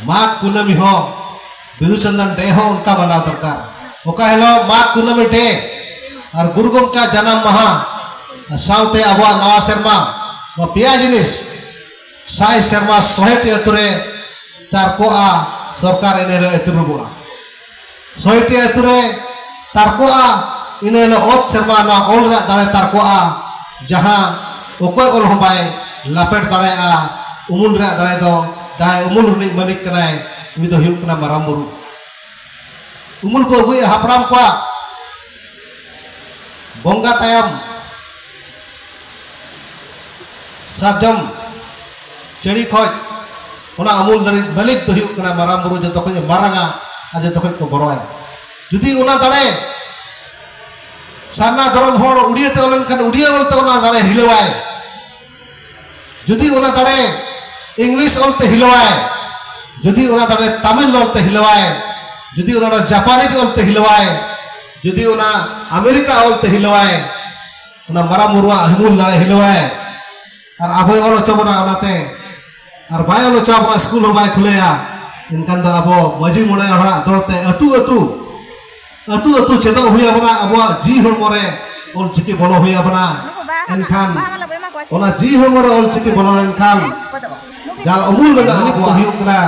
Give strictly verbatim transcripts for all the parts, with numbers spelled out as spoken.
ᱢᱟᱜᱽ ᱠᱩᱱᱟᱹᱢᱤ ᱦᱚᱸ, ᱵᱤᱫᱩ ᱪᱟᱸᱫᱟᱱ ᱰᱮ ᱦᱚᱸ ᱚᱱᱠᱟ ᱢᱟᱱᱟᱣ ᱫᱚᱨᱠᱟᱨ᱾ ᱚᱠᱟ ᱦᱤᱞᱳᱜ ᱢᱟᱜᱽ ᱠᱩᱱᱟᱹᱢᱤ ᱰᱮ ᱟᱨ ᱜᱩᱨᱩ ᱜᱚᱢᱠᱮ ᱡᱟᱱᱟᱢ ᱢᱟᱦᱟ ᱥᱟᱶᱛᱮ ᱟᱵᱚᱣᱟᱜ ᱱᱟᱣᱟ ᱥᱮᱨᱢᱟ, ᱱᱚᱣᱟ ᱯᱮᱭᱟ ᱡᱤᱱᱤᱥ ᱥᱟᱭ ᱥᱮᱨᱢᱟ ᱥᱚᱦᱮᱴᱤ ᱟᱹᱛᱩ ᱨᱮ ᱛᱟᱨᱠᱚᱜᱼᱟ, ᱥᱚᱨᱠᱟᱨ ᱮᱱᱮ ᱦᱤᱞᱳᱜ ᱮ ᱛᱩᱨᱩᱵᱚᱜᱼᱟ᱾ ᱥᱚᱦᱮᱴᱤ ᱟᱹᱛᱩ ᱨᱮ ᱛᱟᱨᱠᱚᱜᱼᱟ, ᱤᱱᱟᱹ ᱦᱤᱞᱳᱜ ᱚᱛ ᱥᱮᱨᱢᱟ ᱱᱚᱣᱟ ᱚᱞ ᱨᱮᱭᱟᱜ ᱫᱟᱲᱮ ᱛᱟᱨᱠᱚᱜᱼᱟ, ᱡᱟᱦᱟᱸ ᱚᱠᱚᱭ ᱚᱞ ᱦᱚᱸ ᱵᱟᱭ ᱞᱟᱯᱮᱴ ᱫᱟᱲᱮᱭᱟᱜᱼᱟ᱾ ᱩᱢᱩᱞ ᱨᱮᱭᱟᱜ ᱫᱟᱲᱮ ᱫᱚ ᱡᱟᱦᱟᱸᱭ ᱩᱢᱩᱞ ᱨᱤᱱᱤᱡ ᱢᱟᱹᱞᱤᱠ ᱠᱟᱱᱟᱭ, ᱩᱱᱤ ᱫᱚ ᱦᱩᱭᱩᱜ ᱠᱟᱱᱟ ᱢᱟᱨᱟᱝ ᱵᱩᱨᱩ᱾ ᱩᱢᱩᱞ ᱠᱚ ᱟᱹᱜᱩᱭᱟ ᱦᱟᱯᱲᱟᱢ ᱠᱚᱣᱟᱜ ᱵᱚᱸᱜᱟ ᱛᱟᱭᱚᱢ, ᱥᱟᱨᱡᱚᱢ ᱪᱟᱹᱲᱤ ᱠᱷᱚᱡ ᱚᱱᱟ ᱩᱢᱩᱞ ᱫᱟᱨᱮ ᱢᱟᱹᱞᱤᱠ ᱫᱚ ᱦᱩᱭᱩᱜ ᱠᱟᱱᱟ ᱢᱟᱨᱟᱝ ᱵᱩᱨᱩ, ᱡᱚᱛᱚ ᱠᱷᱚᱡ ᱮ ᱢᱟᱨᱟᱝᱟ ᱟᱨ ᱡᱚᱛᱚ ᱠᱷᱚᱡ ᱠᱚ ᱵᱚᱨᱚᱭᱟ᱾ ᱡᱩᱫᱤ ᱚᱱᱟ ᱫᱟᱲᱮ ᱥᱟᱨᱱᱟ ᱫᱷᱚᱨᱚᱢ ᱦᱚᱲ ᱩᱲᱤᱭᱟᱹ ᱛᱮ ᱚᱞ ᱞᱮᱱᱠᱷᱟᱱ ᱩᱲᱤᱭᱟᱹ ᱚᱞ ᱛᱮ ᱚᱱᱟ ᱫᱟᱲᱮ ᱦᱤᱞᱟᱹᱣᱟᱭ᱾ ᱡᱩᱫᱤ ᱚᱱᱟ ᱫᱟᱲᱮ ᱤᱝᱞᱤᱥ ᱚᱞ ᱛᱮ ᱦᱤᱞᱟᱹᱣᱟᱭ, ᱡᱩᱫᱤ ᱚᱱᱟ ᱫᱟᱲᱮ ᱛᱟᱢᱤᱞ ᱚᱞ ᱛᱮ ᱦᱤᱞᱟᱹᱣᱟᱭ, ᱡᱩᱫᱤ ᱚᱱᱟ ᱫᱟᱲᱮ ᱡᱟᱯᱟᱱᱤᱡ ᱚᱞ ᱛᱮ ᱦᱤᱞᱟᱹᱣᱟᱭ, ᱡᱩᱫᱤ ᱚᱱᱟ ᱟᱢᱮᱨᱤᱠᱟ ᱚᱞ ᱛᱮ ᱦᱤᱞᱟᱹᱣᱟᱭ, ᱚᱱᱟ ᱢᱟᱨᱟᱝ ᱵᱩᱨᱩᱣᱟᱜ ᱩᱢᱩᱞ ᱫᱟᱲᱮ ᱦᱤᱞᱟᱹᱣᱟᱭ᱾ ᱟᱨ ᱟᱵᱚᱭ ᱚᱞ ᱦᱚᱪᱚ ᱵᱚᱱᱟ ᱚᱱᱟᱛᱮ, ᱟᱨ ᱵᱟᱭ ᱚᱞ ᱦᱚᱪᱚ ᱵᱚᱱᱟ, ᱥᱠᱩᱞ ᱦᱚᱸ ᱵᱟᱭ ᱠᱷᱩᱞᱟᱹᱭᱟ, ᱮᱱᱠᱷᱟᱱ ᱫᱚ ᱟᱵᱚ ᱢᱟᱹᱡᱷᱤ ᱢᱚᱬᱮ ᱦᱚᱲᱟᱜ ᱫᱚᱲ ᱛᱮ ᱟᱹᱛᱩ ᱟᱹᱛᱩ, ᱟᱹᱛᱩ ᱟᱹᱛᱩ ᱪᱮᱫᱚᱜ ᱦᱩᱭ ᱟᱵᱚᱱᱟ, ᱟᱵᱚᱣᱟᱜ ᱡᱤᱣᱤ ᱦᱚᱲᱢᱚ ᱨᱮ ᱚᱞ ᱪᱤᱠᱤ ᱵᱚᱞᱚ ᱦᱩᱭ ᱟᱵᱚᱱᱟ᱾ ᱮᱱᱠᱷᱟᱱ ᱚᱱᱟ ᱡᱤᱣᱤ ᱦᱚᱲᱢᱚ ᱨᱮ ᱚᱞ ᱪᱤᱠᱤ ᱵᱚᱞᱚ ᱞᱮᱱᱠᱷᱟᱱ ᱡᱟ ᱩᱢᱩᱞ ᱢᱮᱱᱟᱜᱼᱟ ᱟᱵᱚᱣᱟᱜ ᱦᱩᱭᱩᱜ ᱠᱟᱱᱟ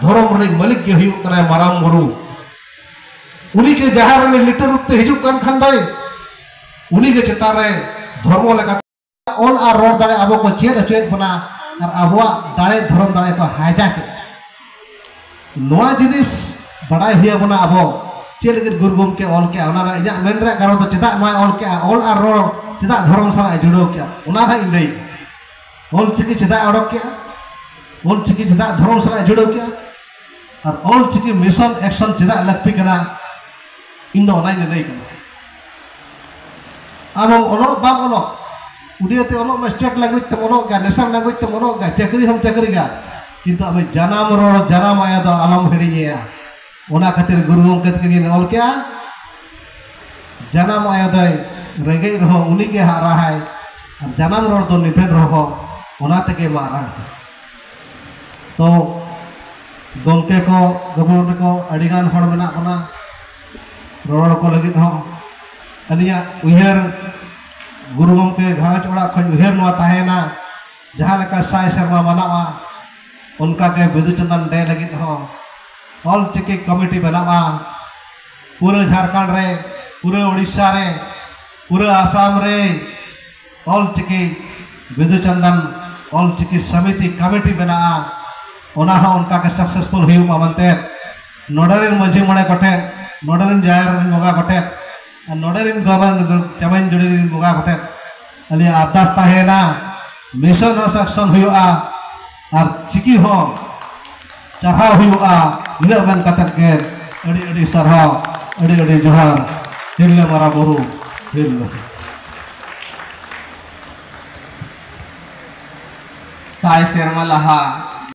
ᱫᱷᱚᱨᱚᱢ ᱨᱤᱱᱤᱡ ᱢᱟᱹᱞᱤᱠ ᱜᱮ ᱦᱩᱭᱩᱜ ᱠᱟᱱᱟᱭ ᱢᱟᱨᱟᱝ ᱵᱩᱨᱩ᱾ ᱩᱱᱤ ᱜᱮ ᱡᱟᱦᱮᱨ ᱨᱤᱱᱤᱡ ᱞᱤᱴᱟᱹ ᱨᱩᱯ ᱛᱮ ᱦᱤᱡᱩᱜ ᱠᱟᱱ ᱠᱷᱟᱱ ᱫᱚᱭ, ᱩᱱᱤ ᱜᱮ ᱪᱮᱛᱟᱱ ᱨᱮ ᱫᱷᱚᱨᱢᱚ ᱞᱮᱠᱟᱛᱮ ᱚᱞ ᱟᱨ ᱨᱚᱲ ᱫᱟᱲᱮ ᱟᱵᱚ ᱠᱚ ᱪᱮᱫ ᱦᱚᱪᱚᱭᱮᱫ ᱵᱚᱱᱟ ᱟᱨ ᱟᱵᱚᱣᱟᱜ ᱫᱟᱲᱮ, ᱫᱷᱚᱨᱚᱢ ᱫᱟᱲᱮ ᱠᱚ hijack ᱮᱫᱟ᱾ ᱱᱚᱣᱟ ᱡᱤᱱᱤᱥ ᱵᱟᱰᱟᱭ ᱦᱩᱭ ᱟᱵᱚᱱᱟ, ᱟᱵᱚ ᱪᱮᱫ ᱞᱟᱹᱜᱤᱫ ᱜᱩᱨᱩ ᱜᱚᱢᱠᱮ ᱚᱞ ᱠᱮᱜᱼᱟ, ᱚᱱᱟ ᱨᱮ ᱤᱧᱟᱹᱜ ᱢᱮᱱ ᱨᱮᱭᱟᱜ ᱠᱟᱨᱚᱱ ᱫᱚ ᱪᱮᱫᱟᱜ ᱱᱚᱣᱟᱭ ᱚᱞ ᱠᱮᱜᱼᱟ, ᱚᱞ ᱟᱨ ᱨᱚᱲ ᱪᱮᱫᱟᱜ ᱫᱷᱚᱨᱚᱢ ᱥᱟᱞᱟᱜ ᱮ ᱡᱩᱲᱟᱹᱣ ᱠᱮᱜᱼᱟ, ᱚᱱᱟ ᱱᱟᱦᱟᱜ ᱤᱧ ᱞᱟᱹᱭᱮᱜᱼᱟ᱾ ᱚᱞ ᱪᱤᱠᱤ ᱪᱮᱫᱟᱜ ᱮ ᱚᱰᱚᱠ ᱠᱮᱜᱼᱟ, ᱚᱞ ᱪᱤᱠᱤ ᱪᱮᱫᱟᱜ ᱫᱷᱚᱨᱚᱢ ᱥᱟᱞᱟᱜ ᱮ ᱡᱩᱲᱟᱹᱣ ᱠᱮᱜᱼᱟ, ᱟᱨ ᱚᱞ ᱪᱤᱠᱤ mission action ᱪᱮᱫᱟᱜ ᱞᱟᱹᱠᱛᱤ ᱠᱟᱱᱟ, ᱤᱧ ᱫᱚ ᱚᱱᱟᱧ ᱞᱟᱹᱭ ᱠᱟᱱᱟ᱾ ᱟᱢ ᱚᱞᱚᱜ ᱵᱟᱢ ᱚᱞᱚᱜ, ᱩᱰᱤᱭᱟᱹ ᱛᱮ ᱚᱞᱚᱜ ᱢᱮ, state language ᱛᱮᱢ ᱚᱞᱚᱜ ᱜᱮᱭᱟ, national language ᱛᱮᱢ ᱚᱞᱚᱜ ᱜᱮᱭᱟ, ᱪᱟᱹᱠᱨᱤ ᱦᱚᱸᱢ ᱪᱟᱹᱠᱨᱤ ᱜᱮᱭᱟ, ᱠᱤᱱᱛᱩ ᱟᱵᱚ ᱡᱟᱱᱟᱢ ᱨᱚᱲ, ᱡᱟᱱᱟᱢ ᱟᱭᱳ ᱫᱚ ᱟᱞᱚᱢ ᱦᱤᱲᱤᱧᱮᱭᱟ᱾ ᱚᱱᱟ ᱠᱷᱟᱹᱛᱤᱨ ᱜᱩᱨᱩ ᱜᱚᱢᱠᱮ ᱛᱟᱹᱠᱤᱱ ᱠᱤᱱ ᱚᱞ ᱠᱮᱜᱼᱟ, ᱡᱟᱱᱟᱢ ᱟᱭᱳ ᱫᱚᱭ ᱨᱮᱸᱜᱮᱡ ᱨᱮᱦᱚᱸ ᱩᱱᱤ ᱜᱮ ᱦᱟᱨᱟᱦᱟᱭ, ᱟᱨ ᱡᱟᱱᱟᱢ ᱨᱚᱲ ᱫᱚ ᱱᱤᱫᱷᱟᱹᱱ ᱨᱮᱦᱚᱸ ᱚᱱᱟ ᱛᱮᱜᱮ ᱢᱟᱨᱟᱝ᱾ ᱛᱚ ᱜᱚᱢᱠᱮ ᱠᱚ, ᱜᱚᱢᱠᱮ ᱠᱚ, ᱟᱹᱰᱤᱜᱟᱱ ᱦᱚᱲ ᱢᱮᱱᱟᱜ ᱵᱚᱱᱟ ᱨᱚᱲ ᱠᱚ ᱞᱟᱹᱜᱤᱫ ᱦᱚᱸ᱾ ᱟᱹᱞᱤᱧᱟᱜ ᱩᱭᱦᱟᱹᱨ, ᱜᱩᱨᱩ ᱜᱚᱢᱠᱮ ᱜᱷᱟᱨᱚᱸᱡᱽ ᱚᱲᱟᱜ ᱠᱷᱚᱱ ᱩᱭᱦᱟᱹᱨ ᱱᱚᱣᱟ ᱛᱟᱦᱮᱸᱭᱮᱱᱟ, ᱡᱟᱦᱟᱸ ᱞᱮᱠᱟ ᱥᱟᱭ ᱥᱮᱨᱢᱟ ᱢᱟᱱᱟᱣᱟ, ᱚᱱᱠᱟ ᱜᱮ ᱵᱤᱫᱩ ᱪᱟᱸᱫᱟᱱ ᱰᱮ ᱞᱟᱹᱜᱤᱫ ᱦᱚᱸ ᱚᱞ ᱪᱤᱠᱤ ᱠᱚᱢᱤᱴᱤ ᱵᱮᱱᱟᱣᱟ᱾ ᱯᱩᱨᱟᱹ ᱡᱷᱟᱲᱠᱷᱚᱸᱰ ᱨᱮ, ᱯᱩᱨᱟᱹ ᱳᱰᱤᱥᱟ ᱨᱮ, ᱯᱩᱨᱟᱹ ᱟᱥᱟᱢ ᱨᱮ ᱚᱞ ᱪᱤᱠᱤ ᱵᱤᱫᱩ ᱪᱟᱸᱫᱟᱱ ᱚᱞ ᱪᱤᱠᱤ ᱥᱚᱢᱤᱛᱤ ᱠᱚᱢᱤᱴᱤ ᱵᱮᱱᱟᱜᱼᱟ᱾ ᱚᱱᱟ ᱦᱚᱸ ᱚᱱᱠᱟ ᱜᱮ ᱥᱟᱠᱥᱮᱥᱯᱷᱩᱞ ᱦᱩᱭᱩᱜ ᱢᱟ ᱢᱮᱱᱛᱮ ᱱᱚᱰᱮ ᱨᱮᱱ ᱢᱟᱹᱡᱷᱤ ᱢᱚᱬᱮ ᱠᱚᱴᱷᱮᱱ, ᱱᱚᱰᱮ ᱨᱮᱱ ᱡᱟᱦᱮᱨ ᱨᱮᱱ ᱵᱚᱸᱜᱟ ᱠᱚᱴᱷᱮᱱ, ᱟᱨ ᱱᱚᱰᱮ ᱨᱮᱱ ᱜᱚᱵᱚᱨᱱ ᱪᱟᱢᱟᱭᱤᱱ ᱡᱩᱲᱤ ᱨᱮᱱ ᱵᱚᱸᱜᱟ ᱠᱚᱴᱷᱮᱱ ᱟᱹᱞᱤᱧᱟᱜ ᱟᱨᱫᱟᱥ ᱛᱟᱦᱮᱸᱭᱮᱱᱟ, ᱢᱤᱥᱚᱱ ᱦᱚᱸ ᱥᱟᱠᱥᱚᱱ ᱦᱩᱭᱩᱜᱼᱟ ᱟᱨ ᱪᱤᱠᱤ ᱦᱚᱸ ᱪᱟᱨᱦᱟᱣ ᱦᱩᱭᱩᱜᱼᱟ᱾ ᱤᱱᱟᱹᱜ ᱢᱮᱱ ᱠᱟᱛᱮᱫ ᱜᱮ ᱟᱹᱰᱤ ᱟᱹᱰᱤ ᱥᱟᱨᱦᱟᱣ, ᱟᱹᱰᱤ ᱟᱹᱰᱤ ᱡᱚᱦᱟᱨ᱾ ᱛᱤᱨᱞᱟᱹ ᱢᱟᱨᱟᱝ ᱵᱩᱨᱩ, ᱛᱤᱨᱞᱟᱹ᱾ ᱥᱟᱭ ᱥᱮᱨᱢᱟ ᱞᱟᱦᱟ